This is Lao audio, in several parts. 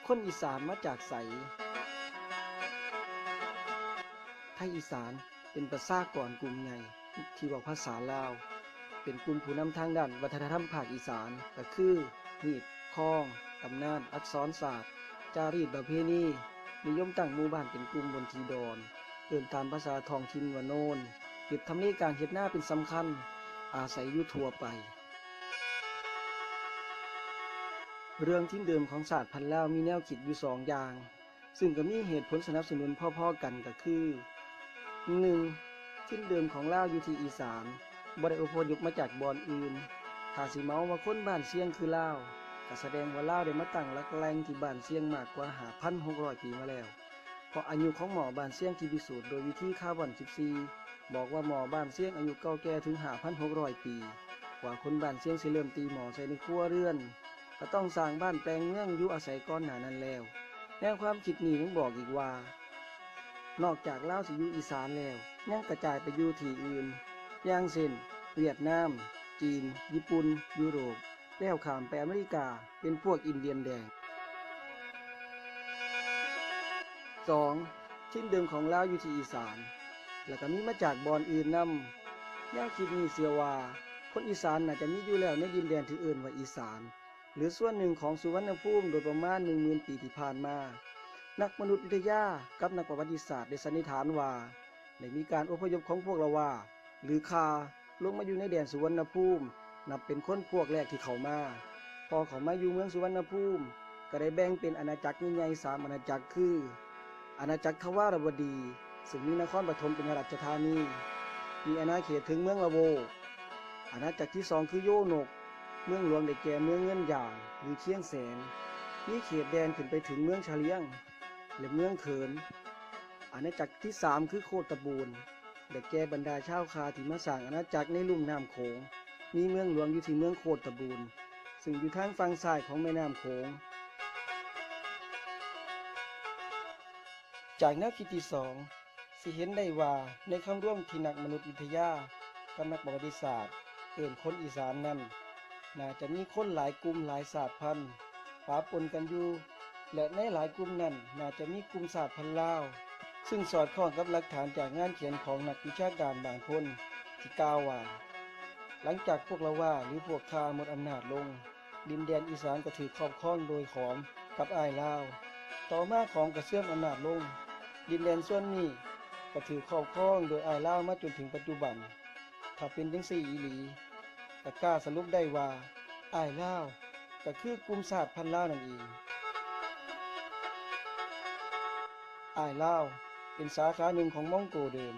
ຄົນອີສານມາຈາກໃສ? ໄທອີສານເປັນປະຊາກອນກຸ່ມໃຫຍ່ທີ່ເວົ້າພາສາລາວ, ເປັນກຸ່ມຜູ້ນຳທາງດ້ານວັດທະນະທຳພາກອີສານ ກໍຄື ຮີດຄອງ, ຕຳນານ, ອັກສອນສາດ, ຈາຣີດປະເພນີ, ນິຍົມຕັ້ງໝູ່ບ້ານເປັນກຸ່ມບົນທີ່ດອນ, ເອີ້ນຕາມພາສາທ້ອງຖິ່ນວ່າໂນນ, ຍຶດທຳເລການເຮັດນາເປັນສຳຄັນ, ອາໄສຢູ່ທົ່ວໄປ. ເລື່ອງຖິ່ນເດີມຂອງຊາດພັນລາວມີແນວຄິດຢູ່ສອງຢ່າງ, ຊຶ່ງກໍມີເຫດຜົນສະໜັບສະໜູນພໍໆກັນກໍຄື ໜຶ່ງ ຖິ່ນເດີມຂອງລາວຢູ່ທີ່ອີສານ, ບໍ່ໄດ້ອົບພະຍົບມາຈາກບ່ອນອື່ນ. ຖ້າຊິເໝົາວ່າຄົນບ້ານຊຽງຄືລາວ, ກໍສະແດງວ່າລາວໄດ້ມາຕັ້ງຫຼັກແຫຼ່ງທີ່ບ້ານຊຽງມາກກວ່າຫ້າພັນຫົກຮ້ອຍປີມາແລ້ວ. ເພາະອາຍຸຂອງໝໍ້ບ້ານຊຽງທີ່ພິສູດໂດຍວິທີຄາບອນສິບສີ່ ບອກວ່າໝໍ້ບ້ານຊຽງອາຍຸເກົ່າແກ່ເຖິງຫ້າພັນຫົກຮ້ອຍປີ. ກວ່າຄົນບ້ານຊຽງຊິເລີ່ມຕີໝໍ້ໃສ່ໃນຄົວເຮືອນ, ກໍຕ້ອງສ້າງບ້ານແປງເມືອງຢູ່ອາໄສກ່ອນໜ້ານັ້ນແລ້ວ. ແນວຄວາມຄິດນີ້ຍັງບອກອີກວ່າ ນອກຈາກລາວຊິຢູ່ອີສານແລ້ວ, ຍັງກະຈາຍໄປຢູ່ທີ່ອື່ນ, ຢ່າງເຊັ່ນ ຫວຽດນາມ, ຈີນ, ຍີ່ປຸ່ນ, ຢູໂຣບ, ແລ້ວຂ້າມໄປອາເມລິກາ ເປັນພວກອິນເດຍນແດງ. ສອງ ຖິ່ນເດີມຂອງລາວຢູ່ທີ່ອີສານ ແລະ ກໍມີມາຈາກບ່ອນອື່ນນຳ. ແນວຄິດນີ້ເຊື່ອວ່າ ຄົນອີສານໜ້າຈະມີຢູ່ແລ້ວໃນດິນແດນທີ່ເອີ້ນວ່າອີສານ ຫຼື ສ່ວນໜຶ່ງຂອງສຸວັນນະພູມ ໂດຍປະມານໜຶ່ງໝື່ນປີທີ່ຜ່ານມາ. ນັກມະນຸດວິທະຍາກັບນັກປະຫວັດຕິສາດໄດ້ສັນນິຖານວ່າ ໄດ້ມີການອົບພະຍົບຂອງພວກລະວາ ຫຼື ຂ່າ ລົງມາຢູ່ໃນແດນສຸວັນນະພູມ ນັບເປັນຄົນພວກແລກທີ່ເຂົ້າມາ. ພໍເຂົ້າມາຢູ່ເມືອງສຸວັນນະພູມ ກໍໄດ້ແບ່ງເປັນອານາຈັກໃຫຍ່ໆສາມອານາຈັກ ຄື ອານາຈັກທະວາລະວະດີ ຊຶ່ງມີນະຄອນປະຖົມເປັນລາຊະທານີ, ມີອານາເຂດເຖິງເມືອງລະໂວ. ອານາຈັກທີສອງຄືໂຍນົກ, ເມືອງຫຼວງໄດ້ແກ່ເມືອງເງິນຢາງ ຫຼື ຄຽງແສນ, ມີເຂດແດນຂຶ້ນໄປເຖິງເມືອງຊະລຽງ ແລະ ເມືອງເຂີນ. ອານາຈັກທີສາມຄືໂຄດຕະບູນ ໄດ້ແກ່ບັນດາຊາວຂ້າທີ່ມາສ້າງອານາຈັກໃນລຸ່ມນ້ຳໂຂງ, ມີເມືອງຫຼວງຢູ່ທີ່ເມືອງໂຄດຕະບູນ ຊຶ່ງຢູ່ທາງຝັ່ງຊ້າຍຂອງແມ່ນ້ຳໂຂງ. ຈາກແນວຄິດທີສອງ ຊິເຫັນໄດ້ວ່າ ໃນຄຳລວມທີ່ນັກມະນຸດວິທະຍາກັບນັກປະຫວັດຕິສາດເອີ້ນຄົນອີສານນັ້ນ ໜ້າຈະມີຄົນຫຼາຍກຸ່ມຫຼາຍຊາດພັນປະປົນກັນຢູ່ ແລະ ໃນຫຼາຍກຸ່ມນັ້ນໜ້າຈະມີກຸ່ມຊາດພັນລາວ, ຊຶ່ງສອດຄ່ອງກັບຫຼັກຖານຈາກງານຂຽນຂອງນັກວິຊາການບາງຄົນທີ່ກ່າວວ່າ ຫຼັງຈາກພວກລະວາ ຫຼື ພວກຂ້າໝົດອຳນາດລົງ, ດິນແດນອີສານກໍຖືກຄອບຄອງໂດຍຂອມກັບອ້າຍລາວ. ຕໍ່ມາຂອມກໍເສື່ອມອຳນາດລົງ, ດິນແດນສ່ວນນີ້ກໍຖືກຄອບຄອງໂດຍອ້າຍລາວມາຈົນເຖິງປັດຈຸບັນ. ຖ້າເປັນຈັ່ງຊີ້ອີ່ຫຼີ, ກໍກ້າສະຫຼຸບໄດ້ວ່າ ອ້າຍລາວກໍຄືກຸ່ມຊາດພັນລາວນັ້ນເອງ. ອ້າຍລາວເປັນສາຂາໜຶ່ງຂອງມອງໂກເດີມ,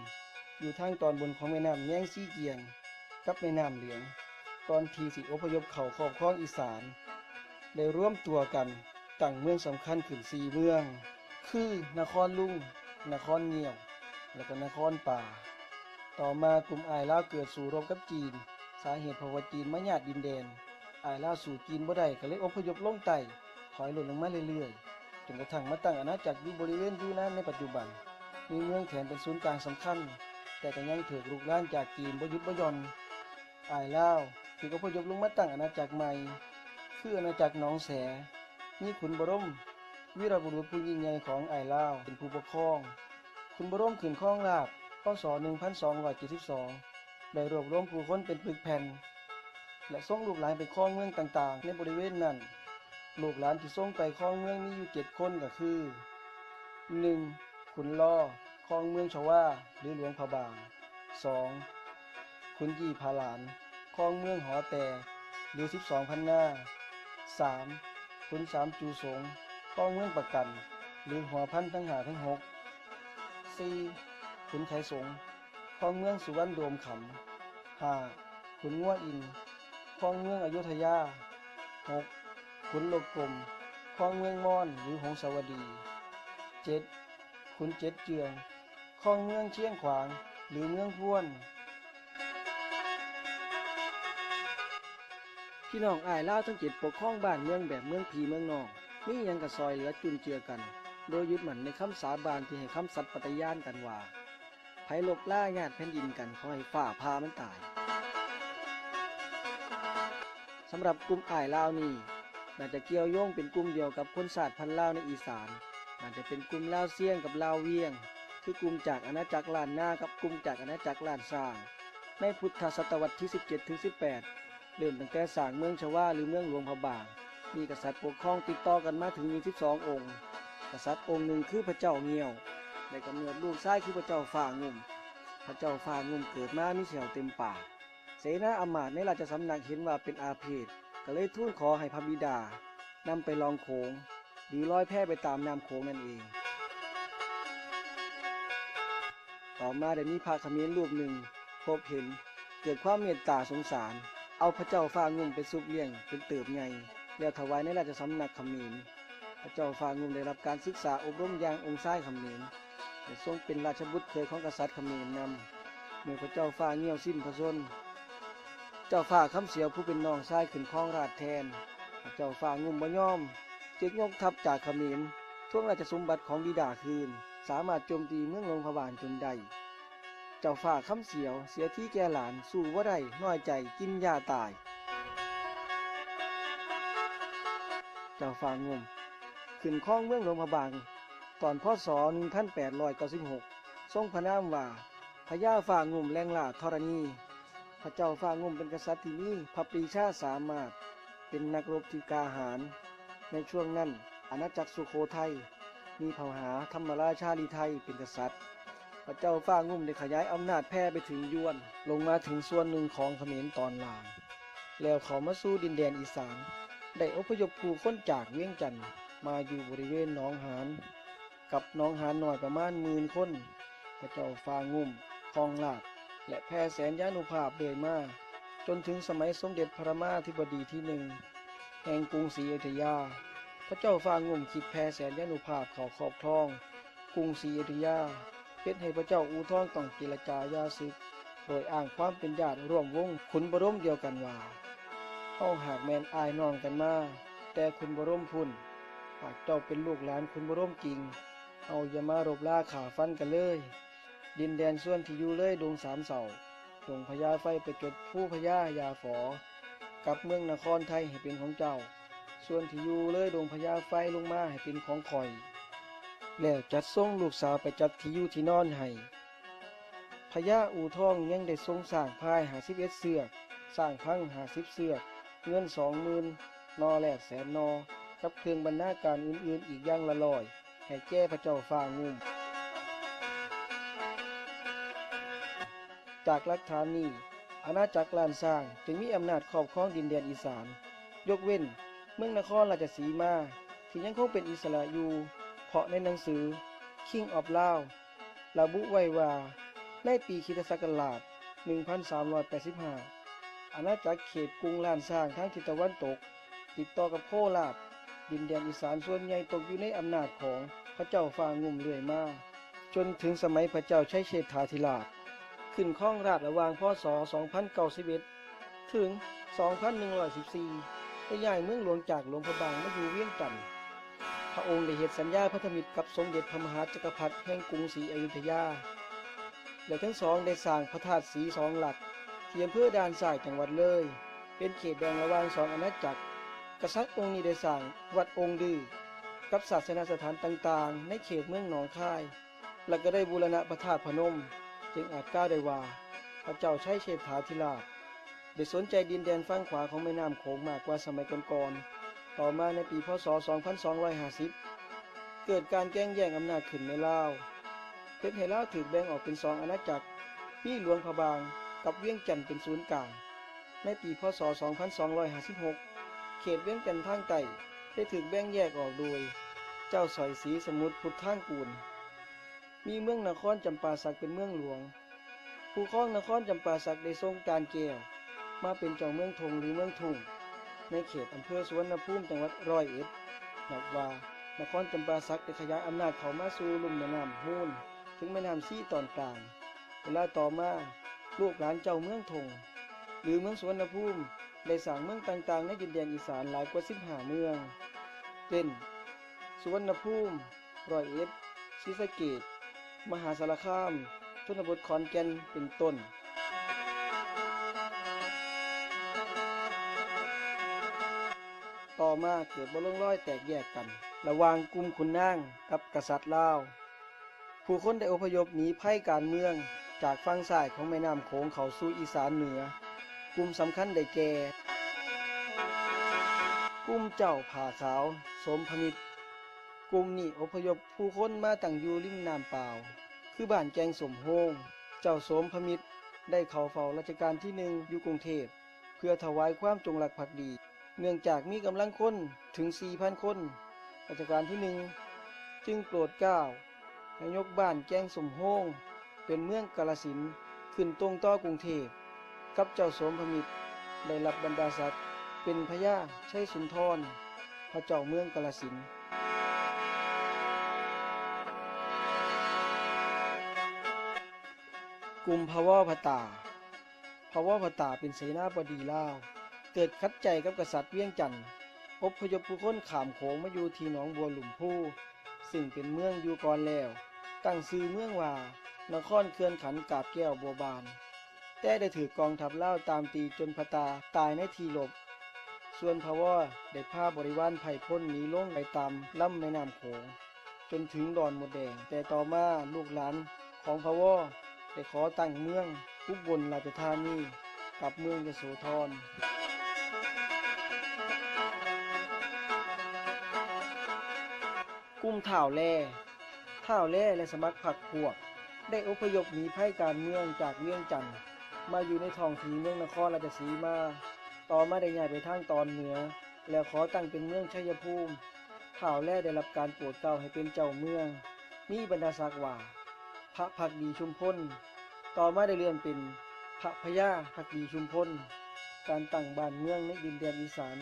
ຢູ່ທາງຕອນບົນຂອງແມ່ນ້ຳແຍງຊີຈຽງ ກັບແມ່ນ້ຳເຫຼືອງ ກ່ອນທີ່ຊິອົບພະຍົບເຂົ້າຄອບຄອງອີສານ ໄດ້ລວມຕົວກັນຕັ້ງເມືອງສຳຄັນຂຶ້ນສີ່ເມືອງ ຄື ນະຄອນລຸງ, ນະຄອນງຽວ ແລະ ກໍນະຄອນປາ. ຕໍ່ມາກຸ່ມອ້າຍລາວເກີດສູ້ລົບກັບຈີນ, ສາເຫດເພາະວ່າຈີນມາຍາດດິນແດນ, ອ້າຍລາວສູ້ຈີນບໍ່ໄດ້ ກໍເລີຍອົບພະຍົບລົງໃຕ້ ຖອຍຫຼົ່ນລົງມາເລື້ອຍໆ ຈົນກະທັ້ງມາຕັ້ງອານາຈັກຢູ່ບໍລິເວນຢູນານໃນປັດຈຸບັນ, ມີເມືອງແຖມເປັນສູນກາງສຳຄັນ, ແຕ່ກໍຍັງຖືກລຸກລານຈາກຈີນບໍ່ຢຸດບໍ່ຢ່ອນ. ອ້າຍລາວຖືກອົບພະຍົບລົງມາຕັ້ງອານາຈັກໃໝ່ ຄືອານາຈັກໜອງແສ, ມີຂຸນບະລົມ ວີລະບຸລຸດຜູ້ຍິ່ງໃຫຍ່ຂອງອ້າຍລາວເປັນຜູ້ປົກຄອງ. ຂຸນບະລົມຂຶ້ນຄອງລາດ ພ.ສ. ໜຶ່ງພັນສອງຮ້ອຍເຈັດສິບສອງ ໄດ້ລວບລວມຜູ້ຄົນເປັນປຶກແຜ່ນ ແລະ ສົ່ງລູກຫຼານໄປຄອງເມືອງຕ່າງໆໃນບໍລິເວນນັ້ນ. ລູກຫຼານທີ່ສົ່ງໄປຄອງເມືອງມີຢູ່ເຈັດຄົນ ກໍຄື ໜຶ່ງ ຂຸນລໍ ຄອງເມືອງຊະວາ ຫຼື ຫຼວງພະບາງ, ສອງ ຂຸນຢີ່ຜາຫຼານ ຄອງເມືອງຫໍແຕ່ ຫຼື ສິບສອງພັນນາ, ສາມ ຂຸນສາມຈູສົງ ຄອງເມືອງປະກັນ ຫຼື ຫົວພັນທັງຫ້າທັງຫົກ, ສີ່ ຂຸນໄຂສົງ ຄອງເມືອງສຸວັນໂດມຄຳ, ຫ້າ ຂຸນງົວອິນ ຄອງເມືອງອະຍຸດທະຍາ, ຫົກ ຂຸນລົກກົມ ຄອງເມືອງມອນ ຫຼື ຫົງສາວະດີ, ເຈັດ ຂຸນເຈັດເຈື່ອງ ຄອງເມືອງຊຽງຂວາງ ຫຼື ເມືອງພວນ. ພີ່ນ້ອງອ້າຍລາວທັງເຈັດປົກຄອງບ້ານເມືອງແບບເມືອງພີ່ເມືອງນ້ອງ, ມີຫຍັງກໍຊ່ອຍເຫຼືອຈຸນເຈືອກັນ, ໂດຍຍຶດໝັ້ນໃນຄຳສາບານທີ່ໃຫ້ຄຳສັດປະຕະຍານກັນວ່າ ໃຜລົບລາຍາດແຜ່ນດິນກັນ ຂໍໃຫ້ຟ້າຜ່າມັນຕາຍ. ສຳລັບກຸ່ມອ້າຍລາວນີ້ ໜ້າຈະກ່ຽວໂຍງເປັນກຸ່ມດຽວກັບຄົນຊາດພັນລາວໃນອີສານ, ໜ້າຈະເປັນກຸ່ມລາວຊຽງກັບລາວວຽງ, ຄືກຸ່ມຈາກອານາຈັກລ້ານນາກັບກຸ່ມຈາກອານາຈັກລ້ານຊ້າງ. ໃນພຸດທະສະຕະວັດທີສິບເຈັດເຖິງສິບແປດ ເລີ່ມຕັ້ງແຕ່ສ້າງເມືອງຊະວາ ຫຼື ເມືອງຫຼວງພະບາງ, ມີກະສັດປົກຄອງຕິດຕໍ່ກັນມາເຖິງຊາວສອງອົງ. ກະສັດອົງໜຶ່ງຄືພະເຈົ້າງ່ຽວ ໄດ້ກຳເນີດລູກຊາຍຄືພະເຈົ້າຟ້າງຸ້ມ. ພະເຈົ້າຟ້າງຸ້ມເກີດມາມີແຂ້ວເຕັມປາກ. ເສນາອຳມາດໃນລາຊະສຳນັກເຫັນວ່າເປັນອາເພດ, ກໍເລີຍທູນຂໍໃຫ້ພະບິດານຳໄປລ່ອງໂຂງ ຫຼື ລອຍແພໄປຕາມນ້ຳໂຂງນັ້ນເອງ. ຕໍ່ມາໄດ້ມີພະຂະເໝນຮູບໜຶ່ງພົບເຫັນ, ເກີດຄວາມເມດຕາສົງສານ, ເອົາພະເຈົ້າຟ້າງຸ້ມໄປຊຸບລ້ຽງຈົນເຕີບໃຫຍ່ ແລ້ວຖວາຍໃນລາຊະສຳນັກຂະເໝນ. ພະເຈົ້າຟ້າງຸ້ມໄດ້ຮັບການສຶກສາອົບຮົມຢ່າງອົງຊາຍຂະເໝນ ແລະ ຊົງເປັນລາຊະບຸດເຂີຍຂອງກະສັດຂະເໝນນຳ. ເມື່ອພະເຈົ້າຟ້າງ່ຽວສິ້ນພະຊົນ, ເຈົ້າຟ້າຄຳສຽວຜູ້ເປັນນ້ອງຊາຍຂຶ້ນຄອງລາດແທນ. ພະເຈົ້າຟ້າງຸ້ມບໍ່ຍອມ, ຈຶ່ງຍົກທັບຈາກຂະເໝນ, ທວງລາຊະສົມບັດຂອງບິດາຄືນ, ສາມາດໂຈມຕີເມືອງຫຼວງພະບາງຈົນໄດ້. ເຈົ້າຟ້າຄຳສຽວເສຍທີແກ່ຫຼານ, ສູ້ບໍ່ໄດ້, ນ້ອຍໃຈ, ກິນຢາຕາຍ. ເຈົ້າຟ້າງຸ້ມຂຶ້ນຄອງເມືອງຫຼວງພະບາງ ຕອນ ພ.ສ. ໜຶ່ງພັນແປດຮ້ອຍເກົ້າສິບຫົກ ຊົງພະນາມວ່າ ພະຍາຟ້າງຸ້ມແລງລາດທໍລະນີ. ພະເຈົ້າຟ້າງຸ້ມເປັນກະສັດທີ່ມີພະປີຊາສາມາດ, ເປັນນັກລົບທີ່ກ້າຫານ. ໃນຊ່ວງນັ້ນ ອານາຈັກສຸໂຂໄທ ມີພະມະຫາທຳມະລາຊາລິໄທເປັນກະສັດ. ພະເຈົ້າຟ້າງຸ້ມໄດ້ຂະຫຍາຍອຳນາດແຜ່ໄປເຖິງຢວນ, ລົງມາເຖິງສ່ວນໜຶ່ງຂອງຂະເໝນຕອນລ່າງ, ແລ້ວເຂົ້າມາສູ່ດິນແດນອີສານ, ໄດ້ອົບພະຍົບຜູ້ຄົນຈາກວຽງຈັນມາຢູ່ບໍລິເວນໜອງຫານ ກັບໜອງຫານນ້ອຍປະມານໝື່ນຄົນ. ພະເຈົ້າຟ້າງຸ້ມຄອງລາດ ແລະ ແຜ່ແສນຍານຸພາບເລື້ອຍມາ ຈົນເຖິງສະໄໝສົມເດັດພະລາມາທິບໍດີທີໜຶ່ງ ແຫ່ງກຸງສີອະຍຸດທະຍາ. ພະເຈົ້າຟ້າງຸ້ມຄິດແຜ່ແສນຍານຸພາບເຂົ້າຄອບຄອງກຸງສີອະຍຸດທະຍາ, ເຮັດໃຫ້ພະເຈົ້າອູ່ທອງຕ້ອງເຈລະຈາຢ່າສຶກ ໂດຍອ້າງຄວາມເປັນຍາດຮ່ວມວົງຂຸນບະລົມດຽວກັນວ່າ ເຮົາຫາກແມ່ນອ້າຍນ້ອງກັນມາແຕ່ຂຸນບະລົມພຸ້ນ, ຫາກເຈົ້າເປັນລູກຫຼານຂຸນບະລົມຈິງ, ເຮົາຢ່າມາລົບລາຂ້າຟັນກັນເລີຍ. ດິນແດນສ່ວນທີ່ຢູ່ເລີຍດົງສາມເສົາ, ດົງພະຍາໄຟໄປຈົດພູພະຍາຢາຝໍ, ກັບເມືອງນະຄອນໄທໃຫ້ເປັນຂອງເຈົ້າ. ສ່ວນທີ່ຢູ່ເລີຍດົງພະຍາໄຟລົງມາໃຫ້ເປັນຂອງຂ້ອຍ, ແລ້ວຈັດສົ່ງລູກສາວໄປຈັດທີ່ຢູ່ທີ່ນອນໃຫ້. ພະຍາອູ່ທອງຍັງໄດ້ຊົງຊ້າງພາຍຫ້າສິບເອັດເຊືອກ, ຊ້າງພັງຫ້າສິບເຊືອກ, ເງິນສອງໝື່ນ, ໜໍ່ແລດແສນໜໍ່, ກັບເຄື່ອງບັນນາການອື່ນໆອີກຢ່າງລະຮ້ອຍ ໃຫ້ແກ່ພະເຈົ້າຟ້າງຸ້ມ. ຈາກຫຼັກຖານນີ້, ອານາຈັກລ້ານຊ້າງຈຶ່ງມີອຳນາດຄອບຄອງດິນແດນອີສານ, ຍົກເວັ້ນເມືອງນະຄອນລາຊະສີມາ ທີ່ຍັງຄົງເປັນອິດສະຫຼະຢູ່, ເພາະໃນໜັງສື King of Lao ລະບຸໄວ້ວ່າ ໃນປີຄຣິສຕະສັກກະລາດ ໜຶ່ງພັນສາມຮ້ອຍແປດສິບຫ້າ ອານາຈັກເຂດກຸງລ້ານຊ້າງທາງທິດຕາເວັນຕົກ ຕິດຕໍ່ກັບໂຄລາດ, ດິນແດນອີສານສ່ວນໃຫຍ່ຕົກຢູ່ໃນອຳນາດຂອງພະເຈົ້າຟ້າງຸ້ມເລື້ອຍມາ, ຈົນເຖິງສະໄໝພະເຈົ້າໄຊເຊດຖາທິລາດ ຂຶ້ນຄອງລາດລະຫວ່າງ ພ.ສ. ສອງພັນເກົ້າສິບເອັດ ເຖິງ ສອງພັນໜຶ່ງຮ້ອຍສິບສີ່ ໄດ້ຍ້າຍເມືອງຫຼວງຈາກຫຼວງພະບາງມາຢູ່ວຽງຈັນ. ພະອົງໄດ້ເຮັດສັນຍາພັນທະມິດກັບສົມເດັດພະມະຫາຈັກກະພັດແຫ່ງກຸງສີອະຍຸດທະຍາ ແລະ ທັງສອງໄດ້ສ້າງພະທາດສີສອງຫຼັກ ທີ່ອຳເພີດ່ານຊ້າຍ ຈັງຫວັດເລີຍ ເປັນເຂດແບ່ງລະຫວ່າງສອງອານາຈັກ. ກະສັດອົງນີ້ໄດ້ສ້າງວັດອົງດື ກັບສາສະນະສະຖານຕ່າງໆ ໃນເຂດເມືອງໜອງຄາຍ ແລະ ກໍໄດ້ບູລະນະພະທາດພະນົມ, ຈຶ່ງອາດກ່າວໄດ້ວ່າ ພະເຈົ້າໄຊເຊດຖາທິລາດ ໄດ້ສົນໃຈດິນແດນຝັ່ງຂວາຂອງແມ່ນ້ຳໂຂງມາກກວ່າສະໄໝກ່ອນໆ. ຕໍ່ມາໃນປີ ພ.ສ. ສອງພັນສອງຮ້ອຍຫ້າສິບ ເກີດການແກ່ງແຍ່ງອຳນາດຂຶ້ນໃນລາວ, ເຮັດໃຫ້ລາວຖືກແບ່ງອອກເປັນສອງອານາຈັກ, ມີຫຼວງພະບາງກັບວຽງຈັນເປັນສູນກາງ. ໃນປີ ພ.ສ. ສອງພັນສອງຮ້ອຍຫ້າສິບຫົກ ເຂດວຽງຈັນທາງໃຕ້ໄດ້ຖືກແບ່ງແຍກອອກໂດຍເຈົ້າສອຍສີສະໝຸດພຸດທາງກູນ. ມີເມືອງນະຄອນຈຳປາສັກເປັນເມືອງຫຼວງ. ຜູ້ຄອງນະຄອນຈຳປາສັກໄດ້ສົ່ງຈານແກ້ວມາເປັນເຈົ້າເມືອງທົ່ງ ຫຼື ເມືອງທຸ່ງ ໃນເຂດອຳເພີສຸວັນນະພູມ ຈັງຫວັດຮ້ອຍເອັດ. ນັບວ່ານະຄອນຈຳປາສັກໄດ້ຂະຫຍາຍອຳນາດເຂົ້າມາສູ່ລຸ່ມແມ່ນ້ຳມູນ ເຖິງແມ່ນ້ຳຊີຕອນກາງ. ເວລາຕໍ່ມາ ລູກຫຼານເຈົ້າເມືອງທົ່ງ ຫຼື ເມືອງສຸວັນນະພູມ ໄດ້ສ້າງເມືອງຕ່າງໆໃນດິນແດນອີສານຫຼາຍກວ່າສິບຫ້າເມືອງ ເຊັ່ນ ສຸວັນນະພູມ, ຮ້ອຍເອັດ, ສີສະເກດ, ມະຫາສາລະຄາມ, ຊົນນະບົດ, ຂອນແກ່ນ ເປັນຕົ້ນ. ຕໍ່ມາເກີດບໍ່ລົງລອຍແຕກແຍກກັນ ລະຫວ່າງກຸ່ມຂຸນນາງກັບກະສັດລາວ. ຜູ້ຄົນໄດ້ອົບພະຍົບໜີໄພການເມືອງຈາກຝັ່ງຊ້າຍຂອງແມ່ນ້ຳໂຂງເຂົ້າສູ່ອີສານເໜືອ. ກຸ່ມສຳຄັນໄດ້ແກ່ ກຸ່ມເຈົ້າຜ້າຂາວ ໂສມພະມິດ. ກຸ່ມນີ້ອົບພະຍົບຜູ້ຄົນມາຕັ້ງຢູ່ລິມນ້ຳປາວ ຄືບ້ານແກ່ງສົ້ມໂຮງ. ເຈົ້າໂສມພະມິດໄດ້ເຂົ້າເຝົ້າລັດຊະການທີໜຶ່ງຢູ່ກຸງເທບ ເພື່ອຖວາຍຄວາມຈົງລັກພັກດີ. ເນື່ອງຈາກມີກຳລັງຄົນເຖິງສີ່ພັນຄົນ, ລັດຊະການທີໜຶ່ງຈຶ່ງໂປດເກົ້າໃຫ້ຍົກບ້ານແກ່ງສົ້ມໂຮງເປັນເມືອງກາລະສິນ ຂຶ້ນຕົງຕໍ່ກຸງເທບ, ກັບເຈົ້າໂສມພະມິດໄດ້ຮັບບັນດາສັກເປັນພະຍາໄຊສຸນທອນ ພະເຈົ້າເມືອງກາລະສິນ. ກຸ່ມພະວໍພະຕາ. ພະວໍພະຕາເປັນເສນາບໍດີລາວ ເກີດຂັດໃຈກັບກະສັດວຽງຈັນ, ອົບພະຍົບຜູ້ຄົນຂ້າມໂຂງມາຢູ່ທີ່ໜອງບົວລຸ່ມພູ ຊຶ່ງເປັນເມືອງຢູ່ກ່ອນແລ້ວ, ຕັ້ງຊື່ເມືອງວ່ານະຄອນເຂື່ອນຂັນກາບແກ້ວບົວບານ, ແຕ່ໄດ້ຖືກກອງທັບລາວຕາມຕີຈົນພະຕາຕາຍໃນທີ່ລົບ. ສ່ວນພະວໍໄດ້ພາບໍລິວານໄພພົນໜີລົງໄປຕາມລຳແມ່ນ້ຳໂຂງ ຈົນເຖິງດອນມົດແດງ, ແຕ່ຕໍ່ມາລູກຫຼານຂອງພະວໍໄດ້ຂໍຕັ້ງເມືອງອຸບົນລາຊະທານີກັບເມືອງຍະໂສທອນ. ກຸ່ມທ້າວແລ. ທ້າວແລ ແລະສະໝັກພັກພວກ ໄດ້ອົບພະຍົບໜີໄພການເມືອງຈາກວຽງຈັນ ມາຢູ່ໃນທ້ອງທີ່ເມືອງນະຄອນລາຊະສີມາ, ຕໍ່ມາໄດ້ຍ້າຍໄປທາງຕອນເໜືອ ແລ້ວຂໍຕັ້ງເປັນເມືອງໄຊຍະພູມ. ທ້າວແລໄດ້ຮັບການໂປດເກົ້າໃຫ້ເປັນເຈົ້າເມືອງ, ມີບັນດາສັກວ່າ ພະພັກດີຊຸມພົນ, ຕໍ່ມາໄດ້ເລື່ອນເປັນພະພະຍາພັກດີຊຸມພົນ. ການຕັ້ງບ້ານເມືອງໃນດິນແດນອີສານ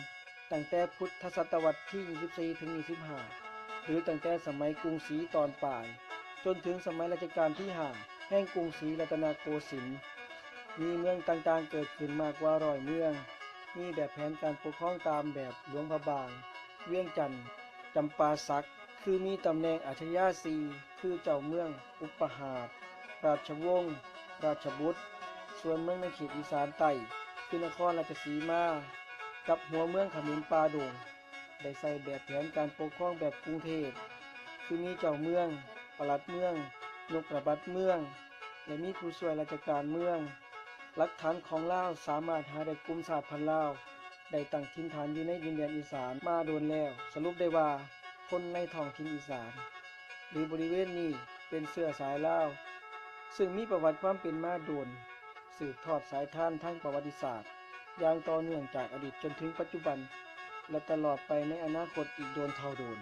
ຕັ້ງແຕ່ພຸດທະສະຕະວັດທີຊາວສີ່ ເຖິງຊາວຫ້າ ຫຼື ຕັ້ງແຕ່ສະໄໝກຸງສີຕອນປາຍ ຈົນເຖິງສະໄໝລັດຊະການທີຫ້າ ແຫ່ງກຸງສີລັດຕະນະໂກສິນ, ມີເມືອງຕ່າງໆເກີດຂຶ້ນມາກກວ່າຮ້ອຍເມືອງ, ມີແບບແຜນການປົກຄອງຕາມແບບຫຼວງພະບາງ, ວຽງຈັນ, ຈຳປາສັກ ຄືມີຕຳແໜ່ງອາຊະຍາສີ່ ຄືເຈົ້າເມືອງ, ອຸປະຫາດ, ລາຊະວົງ, ລາຊະບຸດ. ສ່ວນເມືອງໃນເຂດອີສານໃຕ້ ຄືນະຄອນລາຊະສີມາ ກັບຫົວເມືອງຂະເໝນປ່າດົງ ໄດ້ໃຊ້ແບບແຜນການປົກຄອງແບບກຸງເທບ ຄືມີເຈົ້າເມືອງ, ປະຫຼັດເມືອງ, ນົກລະບັດເມືອງ ແລະ ມີຜູ້ຊ່ວຍລາຊະການເມືອງ. ຫຼັກຖານຂອງລາວສາມາດຫາໄດ້ກຸ່ມຊາດພັນລາວ ໄດ້ຕັ້ງຖິ່ນຖານຢູ່ໃນດິນແດນອີສານມາດົນແລ້ວ. ສະຫຼຸບໄດ້ວ່າ ຄົນໃນທ້ອງຖິ່ນອີສານ ຫຼື ບໍລິເວນນີ້ ເປັນເຊື້ອສາຍລາວ ຊຶ່ງມີປະຫວັດຄວາມເປັນມາດົນ ສືບທອດສາຍທານທາງປະຫວັດຕິສາດຢ່າງຕໍ່ເນື່ອງຈາກອະດີດຈົນເຖິງປັດຈຸບັນ ແລະ ຕະຫຼອດໄປໃນອະນາຄົດອີກດົນເທົ່າດົນ.